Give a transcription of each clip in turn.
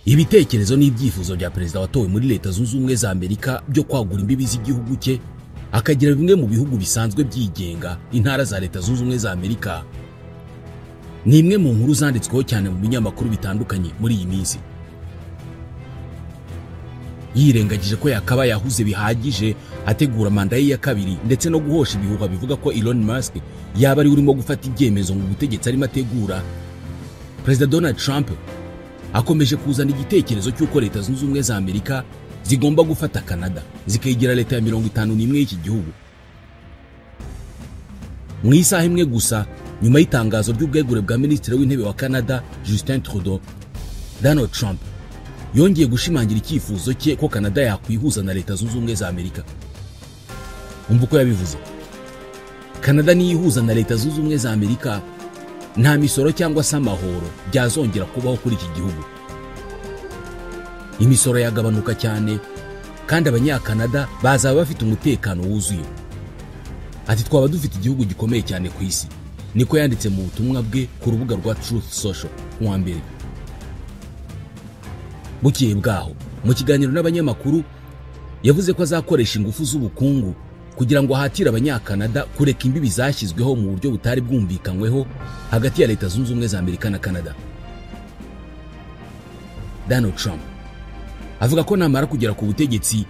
Ibitekerezo n'ibyifuzo bya perezida watowe muri Leta Zunze Ubumwe za Amerika byo kwagura imbibi z'igihugu cye akagira bimwe mu bihugu bisanzwe byigenga intara za Leta Zunze Ubumwe za Amerika ni imwe mu nkuru zanditsweho cyane mu binyamakuru bitandukanye muri iyi minsi. Yirengagije ko yakaba yahuze bihagije ategura manda ye ya kabiri ndetse no guhosha ibihuha bivuga ko Elon Musk yaba ari urimo gufata ibyemezo mu butegetsi arimo ategura, Perezida Donald Trump akomeje kuzana igitekerezo cy'uko Leta Zunze Ubumwe za Amerika zigomba gufata Canada zikayigira leta ya 51 y'iki gihugu. Mu isaha imwe gusa nyuma y'itangazo ry'ubwegure bwa Minisitiri w'Intebe wa Canada Justin Trudeau, Donald Trump yongeye gushimangira icyifuzo cye ko Canada yakwihuza na Leta Zunze Ubumwe za Amerika. Umva uko yabivuze: Canada niyihuza na Leta Zunze Ubumwe za Amerika nta misoro cyangwa se amahoro byazongera kubaho kuri iki gihugu. Imisoro yagabanuka cyane kandi abanyakanada bazaba bafite umutekano wuzuye. Ati twaba dufite igihugu gikomeye cyane ku isi, niko yanditse mu butumwa bwe ku rubuga rwa Truth Social kuwa mbere. Bukeye bwaho mu kiganiro n'abanyamakuru yavuze ko azakoresha ingufu z'ubukungu kugira ngo ahatire abanyakanada kureka imbibi zashyizweho mu buryo butari bwumvikanyweho hagati ya Leta Zunze Ubumwe za Amerika na Canada. Donald Trump avuga ko namara kugera ku butegetsi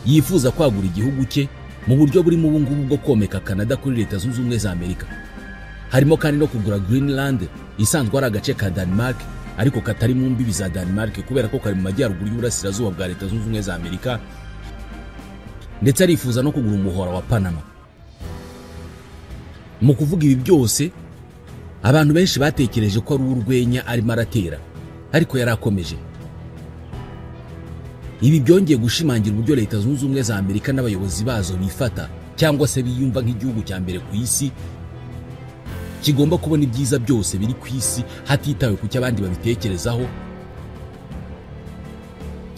yifuza kwagura igihugu cye mu buryo burimo ubu ngubu bwo komeka Canada kuri Leta Zunze Ubumwe za Amerika. Harimo kandi no kugura Greenland isanzwe ari agace ka Denmark ariko katari mu mbibi za Denmark kubera ko kari mu majyaruguru y'uburasirazuba bwa Leta Zunze Ubumwe za Amerika, ndetse arifuza no kugura umuhora wa Panama. Mu kuvuga ibi byose abantu benshi batekereje ko ari urwenya arimo aratera, ariko yarakomeje. Ibi byongeye gushimangira uburyo Leta Zunze Ubumwe za Amerika n'abayobozi bazo bifata cyangwa se biyumva nk'igihugu cya mbere ku isi kigomba kubona ibyiza byose biri ku isi hatitawe ku cyo abandi babitekerezaho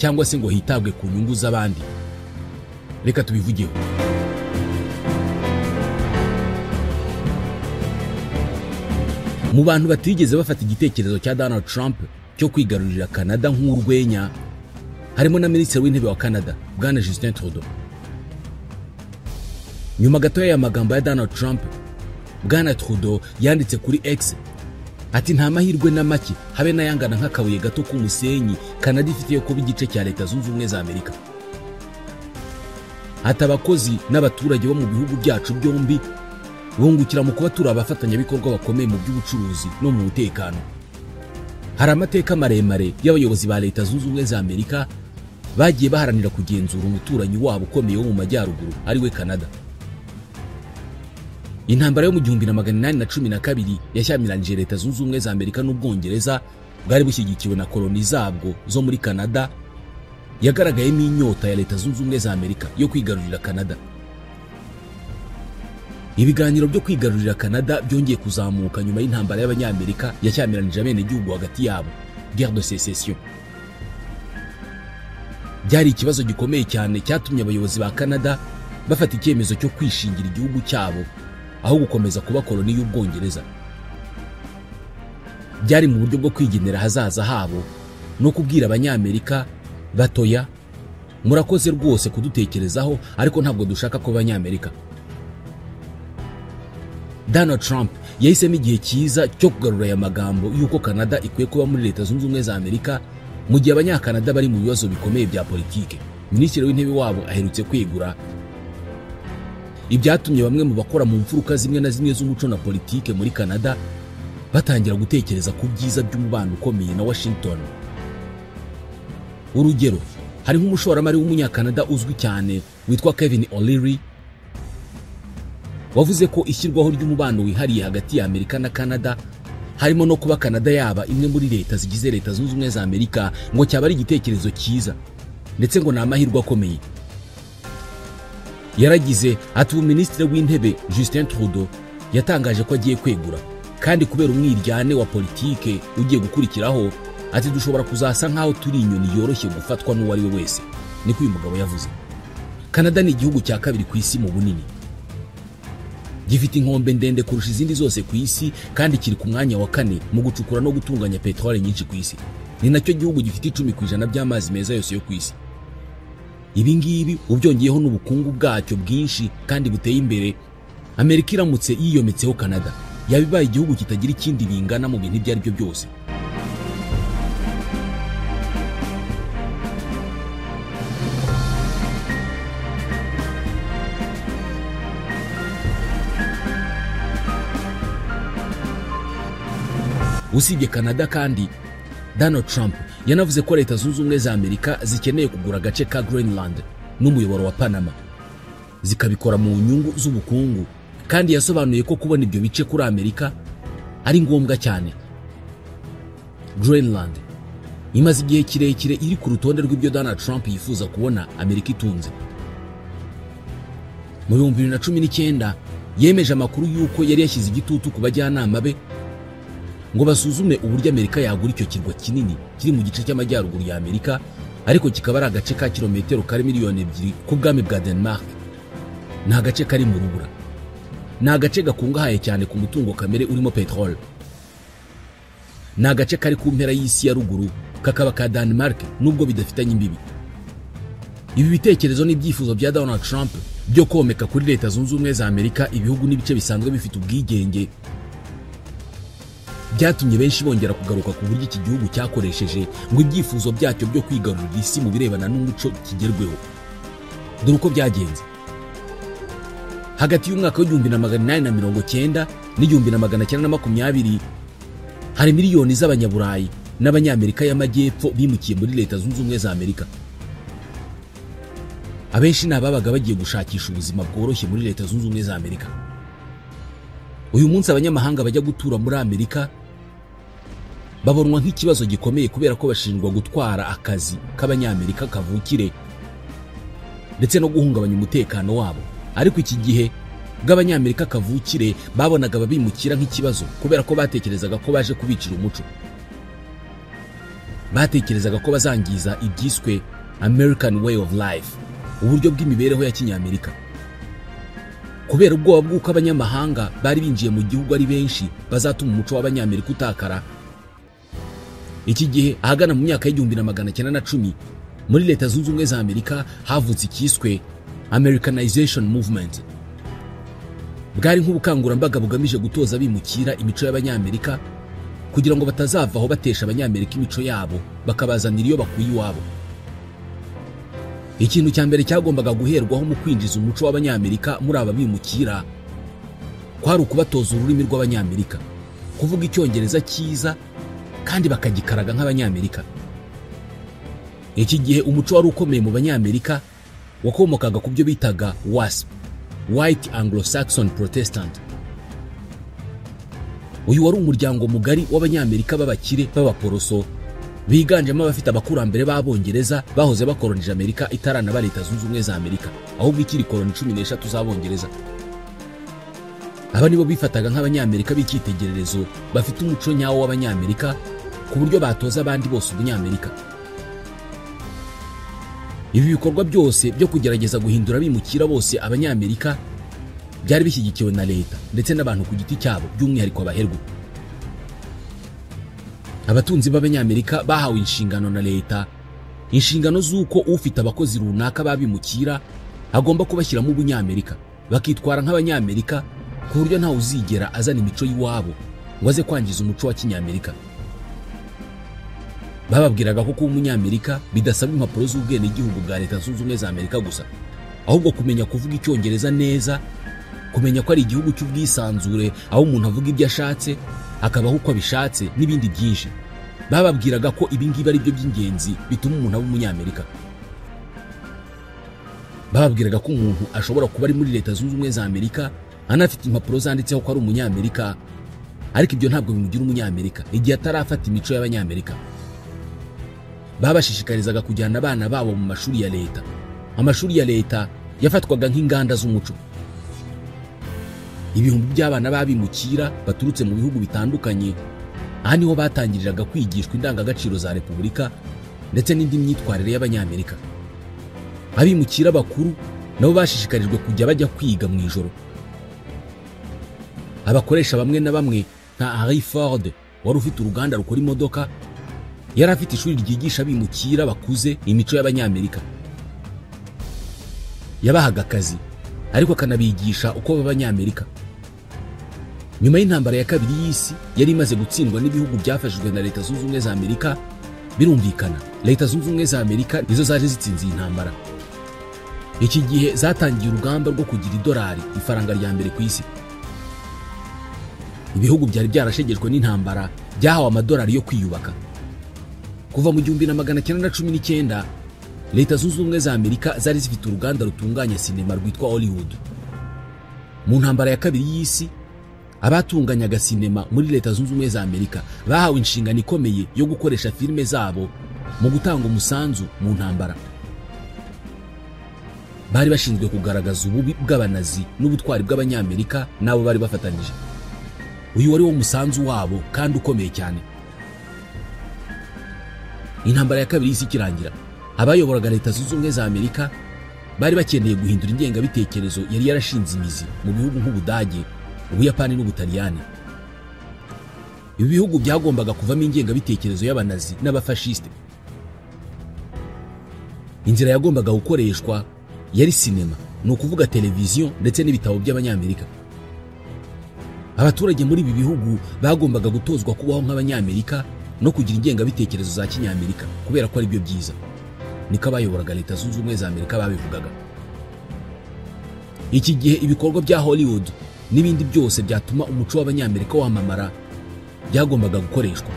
cyangwa se ngo hitabwe ku nyungu z'abandi. Reka tubivugeho. Mu bantu batigeze bafata igitekerezo cya Donald Trump cyo kwigarurira Canada nk'urwenya harimo na Minisitiri w'Intebe wa Canada Bwana Justin Trudeau. Nyuma gato y'aya magambo ya Donald Trump, Bwana Trudeau yanditse kuri X ati nta mahirwe na make habe n'ayangana nk'akabuye gato k'umusenyi Canada ifite yo kuba igice cya Leta Zunze Ubumwe za Amerika. Ati abakozi n'abaturage bo mu bihugu byacu byombi bungukira mu kuba turi abafatanyabikorwa bakomeye mu by'ubucuruzi no mu mutekano. Hari amateka maremare y'abayobozi ba Leta Zunze Ubumwe za Amerika bagiye baharanira kugenzura umuturanyi wabo ukomeye wo mu majyaruguru ari we Canada. Intambara yo mu 1812 yashyamiranyije Leta Zunze Ubumwe za Amerika n'Ubwongereza bwari bushyigikiwe na koloni zabwo zo muri Canada, yagaragayemo inyota ya Leta Zunze Ubumwe za Amerika yo kwigarurira Canada. Ibiganiro byo kwigarurira Canada byongeye kuzamuka nyuma y'intambara y'Abanyamerika yashyamiranyije abenegihugu hagati yabo, guerre de sécession. Byari ikibazo gikomeye cyane cyatumye abayobozi ba Canada bafata icyemezo cyo kwishingira igihugu cyabo aho gukomeza kuba koloni y'Ubwongereza. Byari mu buryo bwo kwigenera hazaza habo no kubwira Abanyamerika batoya murakoze rwose kudutekerezaho ariko ntabwo dushaka ko Abanyamerika. Donald Trump yahisemo igihe cyiza cyo kugarura aya magambo y'uko Canada ikwiye kuba muri Leta Zunze Ubumwe za Amerika mu gihe Abanyakanada bari mu bibazo bikomeye bya politike. Minisitiri w'Intebe wabo aherutse kwegura, ibyatumye bamwe mu bakora mu mfuruka zimwe na zimwe z'umuco na politike muri Canada batangira gutekereza ku byiza by'umubano ukomeye na Washington. Urugero, hari nk'umushoramari w'umunyakanada uzwi cyane witwa Kevin O'Leary wavuze ko ishyirwaho ry'umubano wihariye hagati ya Amerika na Canada harimo no kuba Canada yaba imwe muri leta zigize Leta Zunze Ubumwe za Amerika ngo cyaba ari igitekerezo cyiza ndetse ngo ni amahirwe akomeye. Yaragize ati ubu Minisitiri w'Intebe Justin Trudeau yatangaje ko agiye kwegura kandi kubera umwiryane wa politike ugiye gukurikiraho ati dushobora kuzasa nkaho turi inyoni yoroshye gufatwa n'uwo ari we wese, niko uyu mugabo yavuze. Canada ni igihugu cya kabiri ku isi mu bunini, gifite inkombe ndende kurusha izindi zose ku isi kandi kiri ku mwanya wa 4 mu gucukura no gutunganya peteroli nyinshi ku isi. Ni nacyo gihugu gifite 10% by'amazi meza yose yo ku isi. Ibi ngibi ubyongeyeho n'ubukungu bwacyo bwinshi kandi buteye imbere, Amerika iramutse yiyometseho Canada yabibaye igihugu kitagira ikindi bingana mu bintu ibyo ari byo byose. Usibye Canada kandi, Donald Trump yanavuze ko Leta Zunze Ubumwe za Amerika zikeneye kugura agace ka Greenland n'umuyoboro wa Panama, zikabikora mu nyungu z'ubukungu, kandi yasobanuye ko kubona ibyo bice kuri Amerika ari ngombwa cyane. Greenland imaze igihe kirekire iri ku rutonde rw'ibyo Donald Trump yifuza kubona Amerika itunze. Mu 2019 yemeje amakuru y'uko yari yashyize igitutu ku bajyanama be ngo basuzume uburyo Amerika yagura icyo kirwa kinini kiri mu gice cy'amajyaruguru ya Amerika, ariko kikaba ari agace ka kilometero kare 2 miliyoni ku bwami bwa Denmark. Ni agace kari mu rubura, ni agace gakungahaye cyane ku mutungo kamere urimo peteroli. Ni agace kari ku mpera y'isi ya ruguru, kakaba ka Denmark nubwo bidafitanye imbibi. Ibi bitekerezo n'ibyifuzo bya Donald Trump byo komeka kuri Leta Zunze Ubumwe za Amerika ibihugu n'ibice bisanzwe bifite ubwigenge byatumye benshi bongera kugaruka ku buryo iki gihugu cyakoresheje ngo ibyifuzo byacyo byo kwigarurira isi mu birebana n'umuco kigerweho. Dore uko byagenze. Hagati y'umwaka w'1890 n'1920 hari miliyoni z'abanyaburayi n'abanyamerika y'amajyepfo bimukiye muri Leta Zunze Ubumwe za Amerika. Abenshi ni ababaga bagiye gushakisha ubuzima bworoshye muri Leta Zunze Ubumwe za Amerika. Uyu munsi abanyamahanga bajya gutura muri Amerika babonwa nk'ikibazo gikomeye kubera ko bashinjwa gutwara akazi k'abanyamerika kavukire ndetse no guhungabanya umutekano wabo. Ariko iki gihe bw'abanyamerika kavukire babonaga ababimukira nk'ikibazo kubera ko batekerezaga ko baje kubicira umuco. Batekerezaga ko bazangiza ibyiswe American way of life, uburyo bw'imibereho ya kinyamerika. Kubera ubwoba bw'uko abanyamahanga bari binjiye mu gihugu ari benshi bazatuma umuco w'abanyamerika utakara. Iki gihe ahagana mu myaka y'1910 muri Leta Zunze Ubumwe za Amerika havutse icyiswe Americanization Movement. Bwari nk'ubukangurambaga bugamije gutoza abimukira imico y'abanyamerika kugira ngo batazavaho batesha abanyamerika imico yabo bakabazanira iyo bakuye iwabo. Ikintu cya mbere cyagombaga guherwaho mu kwinjiza umuco w'abanyamerika muri aba bimukira kwari ukubatoza ururimi rw'abanyamerika, kuvuga icyongereza cyiza kandi bakagikaraga nk'abanyamerika. Iki gihe umuco wari ukomeye mu banyamerika wakomokaga ku byo bitaga WASP, White Anglo-Saxon Protestant. Uyu wari umuryango mugari w'abanyamerika b'abakire b'abaporoso biganjemo abafite abakurambere b'abongereza bahoze bakoronije Amerika itaranaba Leta Zunze Ubumwe za Amerika, ahubwo ikiri koloni 13 z'abongereza. Aba nibo bifataga nk'abanyamerika b'icyitegererezo bafite umuco nyawo w'abanyamerika ku buryo batoza abandi bose ubunyamerika. Ibi bikorwa byose byo kugerageza guhindura abimukira bose abanyamerika byari bishyigikiwe na leta ndetse n'abantu ku giti cyabo, by'umwihariko abaherwe. Abatunzi b'abanyamerika bahawe inshingano na leta, inshingano z'uko ufite abakozi runaka babimukira agomba kubashyiramo ubunyamerika, bakitwara nk'abanyamerika ku buryo ntawe uzigera azana imico y'iwabo ngo aze kwangiza umuco wa kinyamerika. Bababwiraga ko kuba umunyamerika bidasaba impapuro z'ubwenegihugu bwa Leta Zunze Ubumwe za Amerika gusa, ahubwo kumenya kuvuga icyongereza neza, kumenya ko ari igihugu cy'ubwisanzure aho umuntu avuga ibyo ashatse akabaho uko abishatse n'ibindi byinshi. Bababwiraga ko ibi ngibi ari byo by'ingenzi bituma umuntu aba umunyamerika. Bababwiraga ko umuntu ashobora kuba ari muri Leta Zunze Ubumwe za Amerika anafite impapuro zanditseho ko ari umunyamerika, ariko ibyo ntabwo bimugira umunyamerika igihe atarafata imico y'abanyamerika. Babashishikarizaga kujyana abana babo mu mashuri ya leta. Amashuri ya leta yafatwaga nk'inganda z'umuco. Ibihumbi by'abana b'abimukira baturutse mu bihugu bitandukanye aha niho batangiriraga kwigishwa indangagaciro za repubulika ndetse n'indi myitwarire y'abanyamerika. Abimukira bakuru nabo bashishikarijwe kujya bajya kwiga mu ijoro. Abakoresha bamwe na bamwe nka Harry Ford wari ufite uruganda rukora imodoka Yari afite ishuri ryigisha abimukira bakuze imico y'Abanyamerika. Yabahaga akazi ariko akanabigisha uko baba Abanyamerika. Nyuma y'intambara ya kabiri y'isi yari imaze gutsindwa n'ibihugu byafashijwe na Leta Zunze Ubumwe za Amerika, birumvikana Leta Zunze Ubumwe za Amerika nizo zaje zitsinze iyi ntambara. Iki gihe zatangiye urugamba rwo kugira idolari ifaranga rya mbere ku isi. Ibihugu byari byarashegeshwe n'intambara byahawe amadolari yo kwiyubaka. Kuva mu 1919 Leta Zunze Ubumwe za Amerika zari zifite uruganda rutunganya sinema rwitwa Hollywood. Mu ntambara ya kabiri y'isi abatunganyaga sinema muri Leta Zunze Ubumwe za Amerika bahawe inshingano ikomeye yo gukoresha filime zabo mu gutanga umusanzu mu ntambara. Bari bashinzwe kugaragaza ububi bw'abanazi n'ubutwari bw'Abanyamerika nabo bari bafatanyije. Uyu wari wo musanzu wabo kandi ukomeye cyane. Intambara ya kabiri y'isi ikirangira, abayoboraga Leta Zunze Ubumwe za Amerika bari bakeneye guhindura ingengabitekerezo yari yarashinze imizi mu bihugu nk'Ubudage, Ubuyapani n'Ubutaliyani. Ibi bihugu byagombaga kuvamo ingengabitekerezo y'abanazi n'abafashiste. Inzira yagombaga gukoreshwa yari sinema, ni ukuvuga televiziyo ndetse n'ibitabo by'Abanyamerika. Abaturage muri ibi bihugu bagombaga gutozwa kubaho nk'Abanyamerika no kugira ingengabitekerezo za Kinyamerika kubera ko ari byo byiza. Niko abayoboraga Leta Zunze Ubumwe za Amerika babivugaga. Iki gihe ibikorwa bya Hollywood n'ibindi byose byatuma umuco w'Abanyamerika wamamara byagombaga gukoreshwa.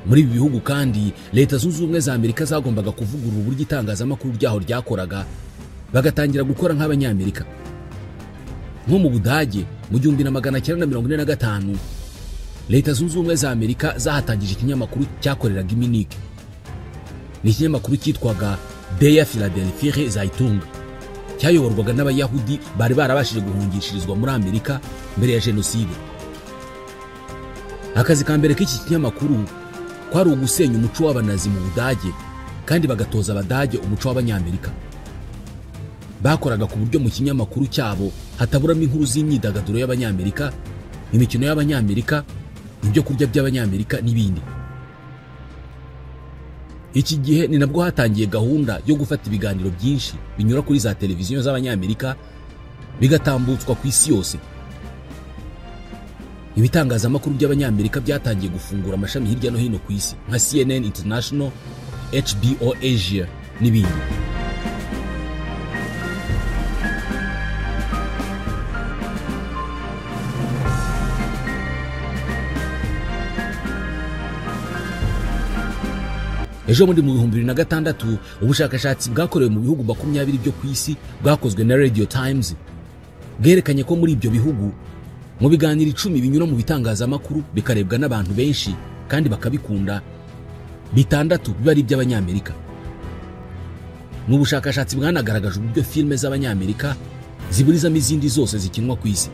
Muri ibi bihugu kandi Leta Zunze Ubumwe za Amerika zagombaga kuvugurura uburyo itangazamakuru ryaho ryakoraga, bagatangira gukora nk'Abanyamerika. Nko mu Budage mu 1945 Leta Zunze Ubumwe za Amerika zahatangije ikinyamakuru cyakoreraga i Munich. Ni ikinyamakuru cyitwaga Der Philadelphia Zeitung, cyayoborwaga n'Abayahudi bari barabashije guhungishirizwa muri Amerika mbere ya jenoside. Akazi ka mbere k'iki kinyamakuru kwari ugusenya umuco w'abanazi mu Budage kandi bagatoza Abadage umuco w'Abanyamerika. Bakoraga ku buryo mu kinyamakuru cyabo hataburamo inkuru z'imyidagaduro y'Abanyamerika, imikino y'Abanyamerika, ibyo kurya by'Abanyamerika n'ibindi. Iki gihe ni nabwo hatangiye gahunda yo gufata ibiganiro byinshi binyura kuri za televiziyo z'Abanyamerika bigatambutswa ku isi yose. Ibitangazamakuru by'Abanyamerika byatangiye gufungura amashami hirya no hino ku isi nka CNN International, HBO Asia n'ibindi. Ejo muri mu 2006 ubushakashatsi bwakorewe mu bihugu 20 byo ku isi bwakozwe na Radio Times bwerekanye ko muri ibyo bihugu mu biganiro 10 binyura mu bitangazamakuru bikarebwa n'abantu benshi kandi bakabikunda, 6 biba ari iby'Abanyamerika. N'ubushakashatsi bwanagaragaje uburyo filime z'Abanyamerika ziburizamo izindi zose zikinwa ku isi.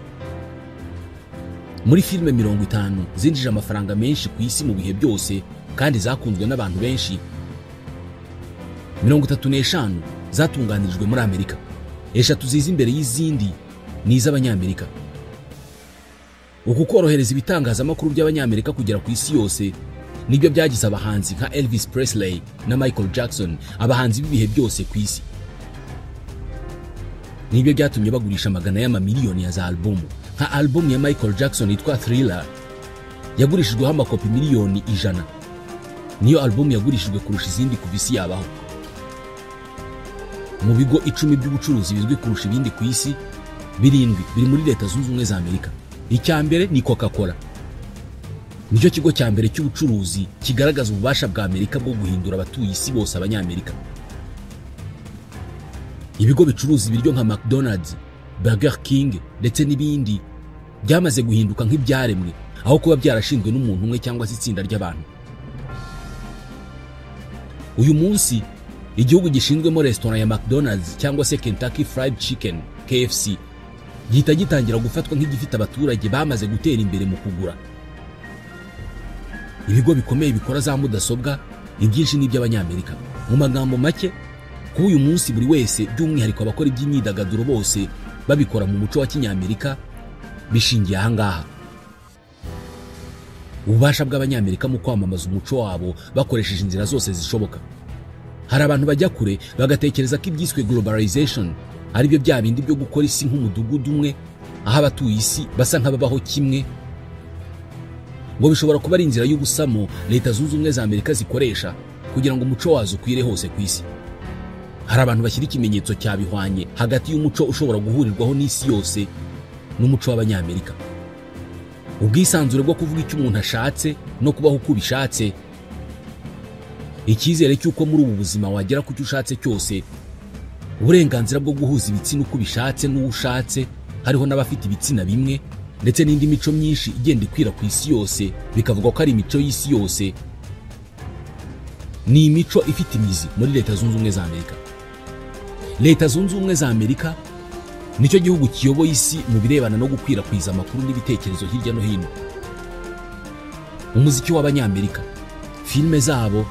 Muri filime 50 zinjije amafaranga menshi ku isi mu bihe byose kandi zakunzwe n'abantu benshi, 35 zatunganirijwe muri Amerika, 3 ziza imbere y'izindi ni iz'Abanyamerika. Uku korohereza ibitangazamakuru by'Abanyamerika kugera ku isi yose nibyo byagize abahanzi nka Elvis Presley na Michael Jackson abahanzi b'ibihe byose ku isi. Nibyo byatumye bagurisha amagana y'amamiliyoni ya za albumu, nka albumu ya Michael Jackson yitwa Thriller yagurishijweho amakopi 100,000,000. Niyo albumu yagurishijwe kurusha izindi kuva isi yabaho. Mu bigo 10 by'ubucuruzi bizwi kurusha ibindi ku isi, 7 biri muri Leta Zunze Ubumwe za Amerika. Icya mbere ni Coca-Cola. Nicyo kigo cya mbere cy'ubucuruzi kigaragaza ububasha bwa Amerika bwo guhindura abatuye isi bose Abanyamerika. Ibigo bicuruza ibiryo nka McDonald's, Burger King ndetse n'ibindi byamaze guhinduka nk'ibyaremwe aho kuba byarashinzwe n'umuntu umwe cyangwa se itsinda ry'abantu. Uyu munsi igihugu gishinzwemo restaurant ya McDonald's cyangwa se Kentucky Fried Chicken KFC gihita gitangira gufatwa nk'igifite abaturage bamaze gutera imbere mu kugura. Ibigo bikomeye bikora za mudasobwa ibyinshi ni iby'Abanyamerika. Mu magambo make, kuri uyu munsi buri wese by'umwihariko abakora iby'imyidagaduro bose babikora mu muco wa Kinyamerika bishingiye aha ngaha. Ububasha bw'Abanyamerika mu kwamamaza umuco wabo bakoresheje inzira zose zishoboka. Hari abantu bajya kure bagatekereza ko ibyiswe globalization ari byo bya bindi byo gukora isi nk'umudugudu umwe, aho abatuye isi basa nk'ababaho kimwe, ngo bishobora kuba ari inzira y'ubusamo Leta Zunze Ubumwe za Amerika zikoresha kugira ngo umuco wazo ukwire hose ku isi. Hari abantu bashyira ikimenyetso cyabihwanye hagati y'umuco ushobora guhurirwaho n'isi yose n'umuco w'Abanyamerika. Ubwisanzure bwo kuvuga icyo umuntu ashatse no kubaho uko ubishatse, icyizere cy'uko muri ubu buzima wagera ku cyo ushatse cyose, uburenganzira bwo guhuza ibitsina uko ubishatse n'uwo ushatse, hariho n'abafite ibitsina bimwe, ndetse n'indi mico myinshi igenda ikwira ku isi yose, bikavugwa ko ari imico y'isi yose, ni imico ifite imizi muri Leta Zunze Ubumwe za Amerika. Leta Zunze Ubumwe za Amerika nicyo gihugu kiyoboye isi mu birebana no gukwirakwiza amakuru n'ibitekerezo hirya no hino. Umuziki w'Abanyamerika, filime zabo,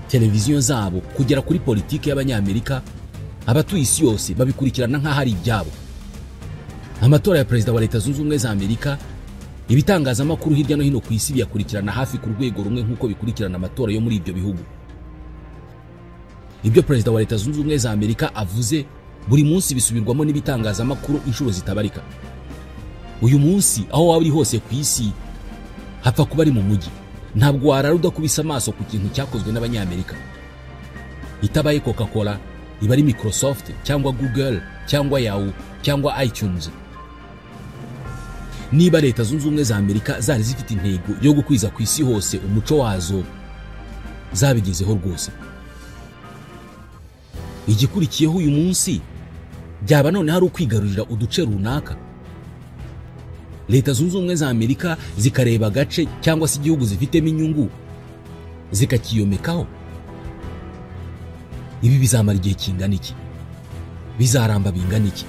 televiziyo zabo, kugera kuri politiki y'Abanyamerika, abatuye isi yose babikurikirana nk'aho ari ibyabo. Amatora ya perezida wa Leta Zunze Ubumwe za Amerika, ibitangazamakuru hirya no hino ku isi biyakurikirana hafi ku rwego rumwe nk'uko bikurikirana amatora yo muri ibyo bihugu. Ibyo perezida wa Leta Zunze Ubumwe za Amerika avuze buri munsi bisubirwamo n'ibitangazamakuru inshuro zitabarika. Uyu munsi aho waba uri hose ku isi, hapfa kuba ari mu mujyi, ntabwo warara udakubise amaso ku kintu cyakozwe n'Abanyamerika. Itabaye Coca-Cola, iba ari Microsoft cyangwa Google cyangwa Yahoo cyangwa iTunes. Niba Leta Zunze Ubumwe za Amerika zari zifite intego yo gukwiza ku isi hose umuco wazo, zabigezeho rwose. Igikurikiyeho uyu munsi byaba none hari ukwigarurira uduce runaka. Leta Zunze Ubumwe za Amerika zikareba agace cyangwa se igihugu zifitemo inyungu zikakiyomekaho. Ibi bizamara igihe kingana iki? Bizaramba bingana iki?